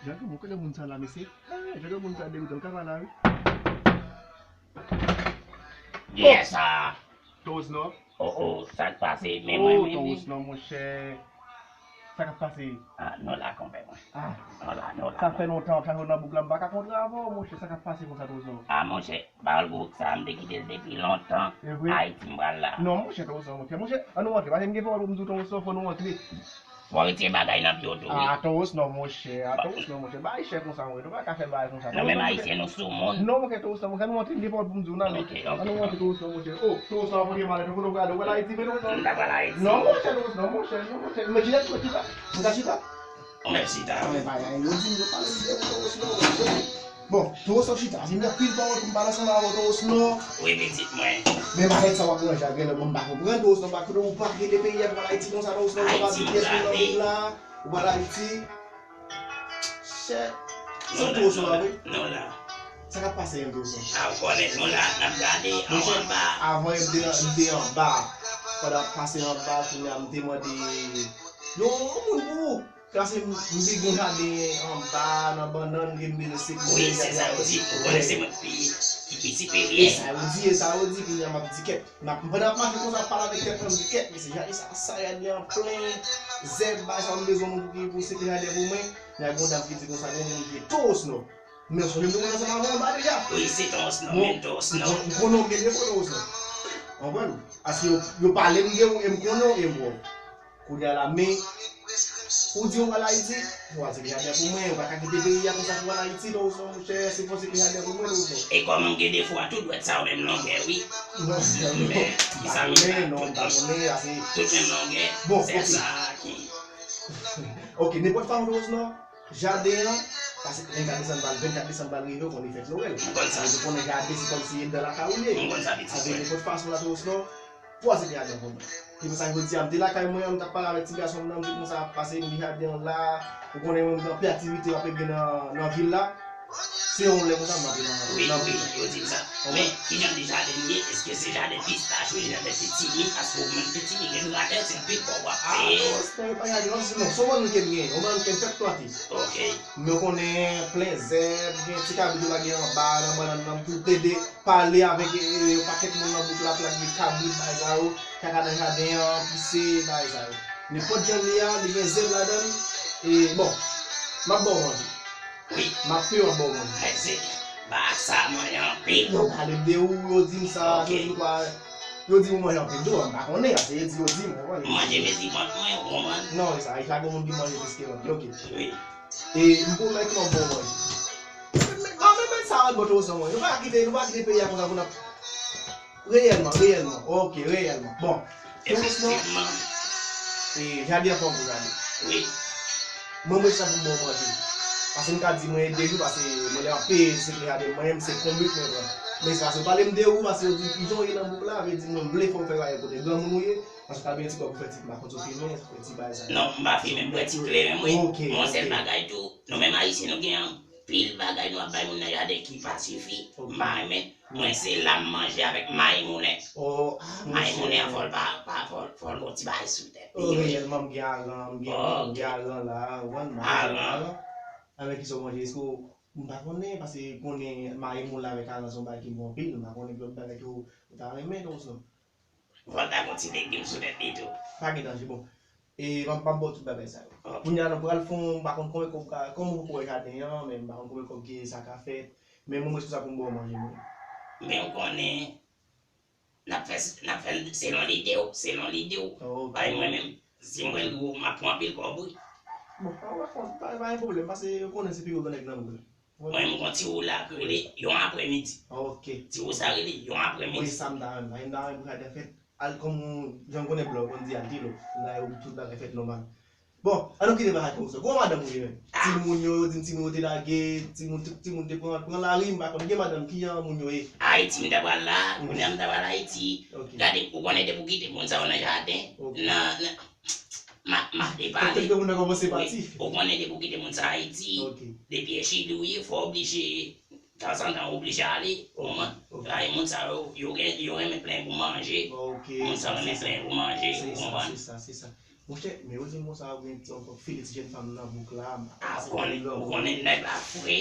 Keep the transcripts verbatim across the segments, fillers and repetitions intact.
Jan granmoun, kote moun sa la, mesye? Ah, jan granmoun sa degoute, m ka pale la, wi. Yes, sir. Toz non. Oh, oh, sa k pase? Men mwen, oh, men Toz non, monchè. Sa k ap pase? Ah, nou la, konpè mwen. Ah. Nou la, nou la. Sa fè lontan, sa fè nan bouk la, m pa ka kontre avè w, monchè. Sa k ap pase konsa, Toz non? Ah, monchè, pawòl gwo sa, m te kite l depi lontan. E vre? Ayiti, m pral la. Non, monchè, Toz non, monchè. Monchè, ann nou rantre. Paske m gen pawòl pou m di w, Toz non, fò nou rantre. Bon, retire bagay nan pye w tou, wi. Ah, Toz non, monchè. Ah, Toz non, monchè. Bagay chè konsa, monchè. Nou pa ka fè bagay konsa. Nou menm Ayisyen, nou sou moun. Non, monchè, Toz non, monchè, nou rantre, m gen pawòl pou m di w, n ale. Ok, ok. Ann nou rantre, Toz non, monchè. Oh, Toz non, premye malèt, ou konnen w prale, ou pral Ayiti, men Toz non. M ta pral Ayiti. Non, monchè, Toz non, monchè, non, monchè. Men chita, chita, chita. M ka chita? Mèsi, ta. Mwen pa gen anyen di, m pale de Toz non, monchè. Bon, Toz non chita. Si m gen pil pawòl pou m pale ansanm avè w, Toz non. Wi, pitit mwen. Men malèt sa w ap ranje a, genlè bon, m pa konprann, Toz non, pa konnen ou pa kite peyi a pou al Ayiti konsa, Toz non, ou pa di pyès moun nan bouk la, ou pa al Ayiti. Chè. Se Toz non, vre? Nou la. Sa k ap pase menm, Toz non? A, ou konnen nou la, n ap gade, anwo anba. Avan, m te, m te anba. Pandan ap pase anba, kounye a, m te mande yon moun pou ou. Paske m, m te gen jaden anba nan bannann ke m bezwen sekirite. Wi, se sa yo di. Ou konnen se mwen ki pi, ki pi siperye. E sa yo di, e sa yo di, kounye a m ap di kèt. M ap, pandan m ap mache konsa, ap pale avèk tèt mwen, m di kèt, mesye, jaden sa, sa jaden an plen zèb, bagay sa, m bezwen moun pou ki, pou sekirite jaden pou mwen. Men a gen yon dam ki di konsa, gen yon moun ki rele Toz non. Men w sonje m te konn ansanm avè w anba deja. Wi, se Toz non, men Toz non. M konnen w gen defo, Toz non. Konprann? Paske yo, yo pale m de ou, e m konnen w, e m wè w. Kounye a la, men, ou di ou pral Ayiti, fò w al sekirite jaden pou mwen, ou pa ka kite peyi a konsa pou w al Ayiti, non, monchè, se fò w sekirite jaden pou mwen, non. E kòman m gen defo a, tout dwèt sa yo menm longè, wi. Non, men, ki sa menm la, non, m pa konnen, ase. Tout menm longè, bon, se sa ki. Ok, nenpòt fason, non. Jaden an, paske vennkat desanm pral, vennkat desanm pral rive, ou konn li fèt Nwèl. M konn sa. Ou konnen jaden se kòmsi anndan lakay ou ye. M konn sa, pitit mwen. Nenpòt fason la tou, osnon, pou al sekirite jaden pou mwen. Se pou sa jodi a, m te lakay mwen, m t ap pale avèk ti gason m nan, m di konsa ap pase, m gen jaden an la, ou konnen mwen, m gen anpil aktivite m ap regle nan, nan vil la. Se yon lè konsa, m antre nan, nan vil la. Wi, wi, yo di m sa. Men, kijan de jaden li ye? Èske se jaden pistach ou jaden pitimi? Paske ou menm pitimi gen gratè, se anpil kòb w ap peye. Ah, non, se pa jaden, non, se non. Se yon bannann ke m genyen, yon bannann ke m fèk plante. Ok. Men w konnen plen zèb, gen ti kabrit yo lage anba nan bannann nan, m tou plede pale avèk, e, e, yon pakèt moun nan bouk la, ap lage kabrit, bagay sa yo, kaka nan jaden an, pise, bagay sa yo. Nenpòt jan l ye a, li gen zèb ladan l, e, bon, m ap ba w manje. Wi. M ap peye w ap ba w manje. Mèsi. Ba sa mwen anpil. Yo pale m de ou, yo di m sa, ok, yo di m ou manje anpil tou, m pa konnen, se yo di, yo di m, ou konnen. Manje mezi vant mwen, ou konprann? Non, e sa, e sa, gen moun ki manje plis ke lòt, ok. Wi. E m pwomèt mwen ba w manje. Mwen menm sa, mwen bòt ou san mwen. Nou pa kite, nou pa kite peyi a konsa pou n ap Reyèlman, reyèlman. Ok, reyèlman. Bon. Efektivman. E, jaden an pa yon gwo jaden. Wi. Mwen, mwen sa pou m ba w manje. Paske m ka di mwen ede jou, paske mwen lè m ap peye sekirite jaden mwen, m se konbit mwen pran. Men se paske yo pale m de ou, paske yo di kijan w ye nan bouk la, vle di mwen m vle fè w fè bagay kote granmoun ou ye, paske w ta gen ti kòb pou fè ti, m pa konn si w fimen, fè ti bagay sa. Non, m pa fimen, m bwè ti kleren, wi. Ok, ok. Yon sèl bagay tou, nou menm Ayisyen, nou gen anpil bagay nou ap bay moun nan jaden ki pa sifi. Ok. M pa renmen. Mwen se lam manje avèk mayi moulen. Oh, ah, mayi moulen an fò l pa, pa, fò, fò l gon ti bagay sou tèt li, wi. Oh, reyèlman, m gen aran, m gen, m gen aran la, ou konprann, m gen aran. Aran. Avèk kisa w manje? Èske w, m pa konnen, paske konnen mayi moulen avèk aran se yon bagay ki bon anpil, m pa konnen ki lòt bagay ke w, ou ta renmen, donk, non. Fò l ta gon ti legim sou tèt li tou. Pa gen danje, bon. E m ap, m ap ba w tout bagay sa yo. Ok. Kounye a nou pral fè yon, m pa konn konbyen kòb ka, kòm ou poko wè jaden an, men m pa konn konbyen kòb ke sa ka fèt. Men mwen, m responsab pou m ba w manje, mwen. Men ou konnen, n ap fè, n ap fè l selon lide w, selon lide w. Ok. Bay mwen menm, si mwen gwo, m ap pran anpil kòb, wi. Bon, pa, pa, pa, pa gen pwoblèm, paske ou konnen se pi gwo grann nèg nan bouk la. Mwen, m gon ti ou la k rele yon aprèmidi. Ok. Ti ou sa rele yon aprèmidi. Wi, sa m ta renmen. M ta renmen pou jaden fèt. Al kòm jan m konnen blan, konn di al ti lo. M ta renmen pou tout bagay fèt nòmal. Bon, an nou kite bagay konsa. Gwo madanm ou ye menm. Ah. Timoun yo, yo di m timoun yo te lage, timoun, tout timoun te pran, pran lari, m pa konn gen madanm ki jan moun yo ye. Ayiti m ta pral la, kounye a m ta pral Ayiti. Ok. Gade, ou konnen depi w kite moun sa yo nan jaden, ok, nan, nan, M ap, m ap depale. Kèk moun nan kòmanse pati. Wi, ou konnen depi w kite moun sa Ayiti, ok, depi e Chili w ye, fò w oblije, tanzantan w oblije ale, ou konprann? Ok. Paske moun sa yo, yo gen, yo renmen plenyen pou manje. Ok, moun sa yo renmen plenyen pou manje, ou konprann? Se sa, se sa, se sa. Monchè, men yo di m konsa, ou gen ti, yon file ti jèn fanm nan bouk la. Ah, ou konnen, ou konnen nèg la fre,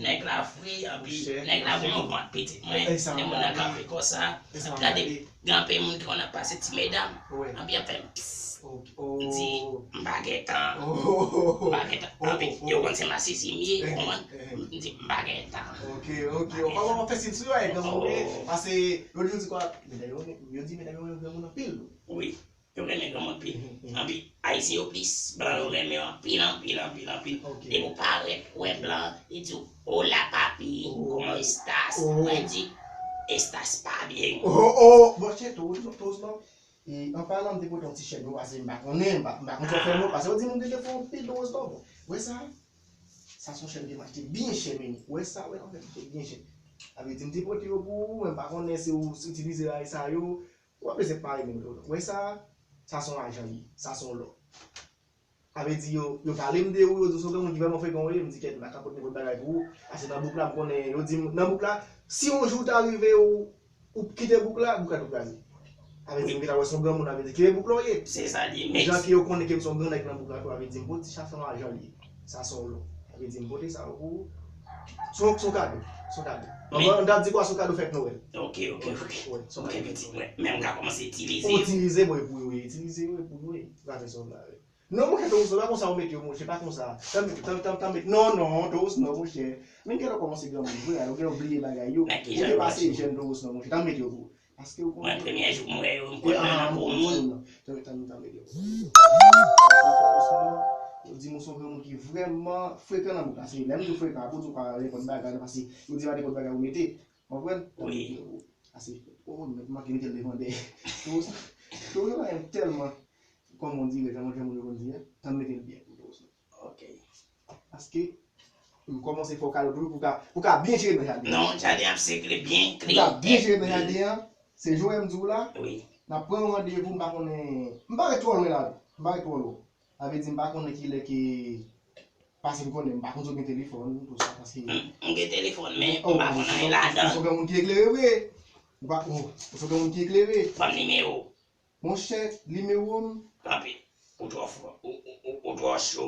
nèg la fre, anpi nèg la gon yon vant pitit. Mwen, lè moun nan kanpe konsa, gade, gen anpil moun ki konn ap pase ti medam, anpi ap fè m pss. M di, m pa gen tan, m pa gen tan. Anpi yo konn se masisi m ye, ou konprann? M di, m pa gen tan. Ok, ok. Ou pa fè stil sou yo, e granmoun ye, paske yo di, yo di kwa, medam yo, yo di medam yo renmen granmoun anpil. Wi. Yo renmen granmoun anpil. Anpi, Ayisyen yo plis, blan yo renmen yo anpil, anpil, anpil, anpil. Depi w parèt, ou wè blan, li di w, "Hola, papi, cómo estás?" Mwen di, "Estás pa bien." Oh, oh, monchè, tou, tou, tou, non. E, an palan, m te pote yon ti chèn, yo pase, m pa konnen, m pa, m pa konn sa fè mwen, paske yo di moun te fè yon pil de wòz non. Wè sa? Sa se yon chèn ki mache byen chè, men. Wè sa, wè, anfèt, li te byen chè. Sa vle di, m te pote yo pou ou, men m pa konnen si ou, si w itilize bagay sa yo, w ap bezwen pare menm tou. Wè sa, sa se yon ajan li ye, sa se yon lò. Sa vle di, yo, yo pale m de ou, yo di w se yon granmoun ki vrèman frekan w ye, m di, "Kèt, m pa ka pot nenpòt bagay pou ou." Paske nan bouk la, m konnen, yo di m, nan bouk la, si yon jou ta rive ou, ou kite bouk la, bouk la tou kraze. Sa vle di, m gentan wè se yon granmoun, sa vle di, kenbe bouk la w ye. Se sa li ye, men. Jan ke yo konnen ke m se yon gran nèg nan bouk la tou, sa vle di, m pote ti chak se yon ajan li ye. Sa se yon lò. Sa vle di, m pote sa yo pou ou. Se yon, se yon kado. Se yon kado. Men, m t ap di kwa, se yon kado fèt Nwèl. Ok, ok, ok. Wi, se yon kado fèt Nwèl. Men m ka kòmanse itilize yo. Itilize, bon, e pou yo ye. Itilize yo, e pou yo ye. Ou ka fè sa w vle avè yo. Non, monchè, Toros, non, pa konsa ou mete yo, monchè, pa konsa. Tann, tann, tann, tann, mete, non, non, Toros, non, monchè. Men gen lè w kòmanse granmoun vre, ou gen lè w bliye bagay yo. Ou depase jèn, Toros, non, monchè, tann mete yo pou ou. Paske ou konnen. Mwen, premye jou m wè yo, m kwè mwen nan gwo moun. Tann, tann, tann mete yo pou ou. Paske Toros, non, yo di m ou se yon granmoun ki vrèman frekan nan bouk la. Se lè m di w frekan, a pou di w pa nenpòt bagay, non, paske yo di pa nenpòt bagay ou mete. Konprann? Tann mete yo pou ou. Paske, oh, m manke mete l devan dèyè. Toros, Toros, yo renmen m tèlman. Kòman w di, jan, jan moun yo konn di a, tann mete l byen pou Toros. Ok. Paske, m kòmanse fè w kado tou pou ka, pou ka byen jere nan jaden an. Non, jaden ap sekle byen, klè. Pou ka byen jere nan jaden an, se jan m di w la, wi, n ap pran yon randevou, m pa konnen, m pa ret twò lwen la, m pa ret twò lwen. Sa vle di, m pa konnen kilè ke, paske m konnen, m pa konn si w gen telefòn, tou sa, paske. M, m gen telefòn, men m pa konn anyen ladan l. Ou se yon granmoun ki eklere vre. Ou pa, ou, ou se yon granmoun ki eklere. Ban m nimewo. Monchè, nimewo m. Kanpe. Ou twò fò. Ou, ou, ou, ou twò cho.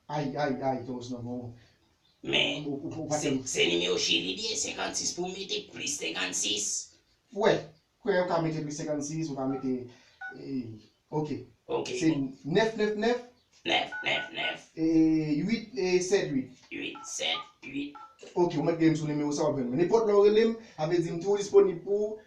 Ay, ay, ay, Toros nan bon. Men, ou, ou, ou pa se, se nimewo Chili li ye, senkannsis pou w mete, plis senkannsis. Wè, kwè, ou ka mete plis senkannsis, ou ka mete, eh, Ok. Ok. Se nèf nèf nèf. Nèf nèf nèf. E, uit, e, sèt uit. Uit sèt uit. Ok, ou mèt rele m sou nimewo sa, w ap jwenn mwen. Nenpòt lè w rele m, sa vle di m toujou disponib pou ou.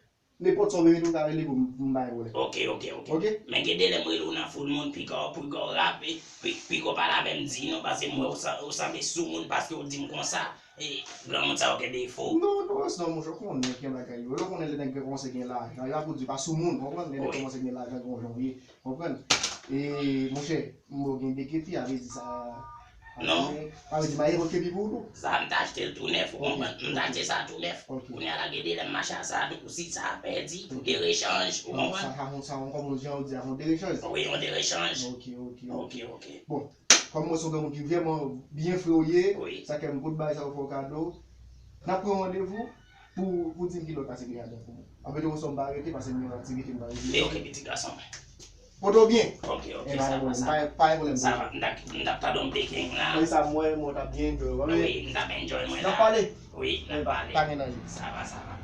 Nenpòt sa w bezwen tou, w ka rele pou m, pou m bay wè. Ok, ok, ok. Ok? Men gen de lè m rele w nan foul moun, piga w, piga w rape, pi, piga w pale avè m, di non, paske m wè w san-, w sanble sou moun, paske w di m konsa. E, granmoun sa yo gen defo. Non, non, non, monchè, w konnen gen bagay yo. Yo konnen lè nèg kòmanse gen lajan, y ap di pa sou moun, w konprann? Lè nèg kòmanse gen lajan, gen yon jan w ye, w konprann? E, monchè, m wè w gen de kepi, sa vle di sa. Non. Sa vle di, m a evoke pi pou ou tou. Sa, m t achte l tou nèf, ou konprann? M t achte sa tou nèf. Ok. Kounye a la, gen de lè m mache a sa tou, si sa pèdi, pou de rechanj, ou konprann? Sa, sa, sa, kòm jan w di a, yon de rechanj. Wi, yon de rechanj. Ok, ok, ok. Ok, ok. Bon, kòm mwen se yon granmoun ki vrèman byen fre w ye, wi, sa fè m pot bagay sa yo fè w kado. N ap pran randevou pou, pou di m kilè w pase gen adan pou mwen. Anpil de resò m pa rete, paske m gen yon aktivite m pa rete. Men ok, pitit gason. Pote w byen. Ok, ok, sa va, sa va. Pa gen pwoblèm. Sa va, m t ap, m t ap tande yon Pekin la. Wi, sa m wè, mwen t ap byen enjoy. Wi, m t ap enjoy mwen la. N ap pale. Wi, n ap pale. Pa gen anyen. Sa va, sa va.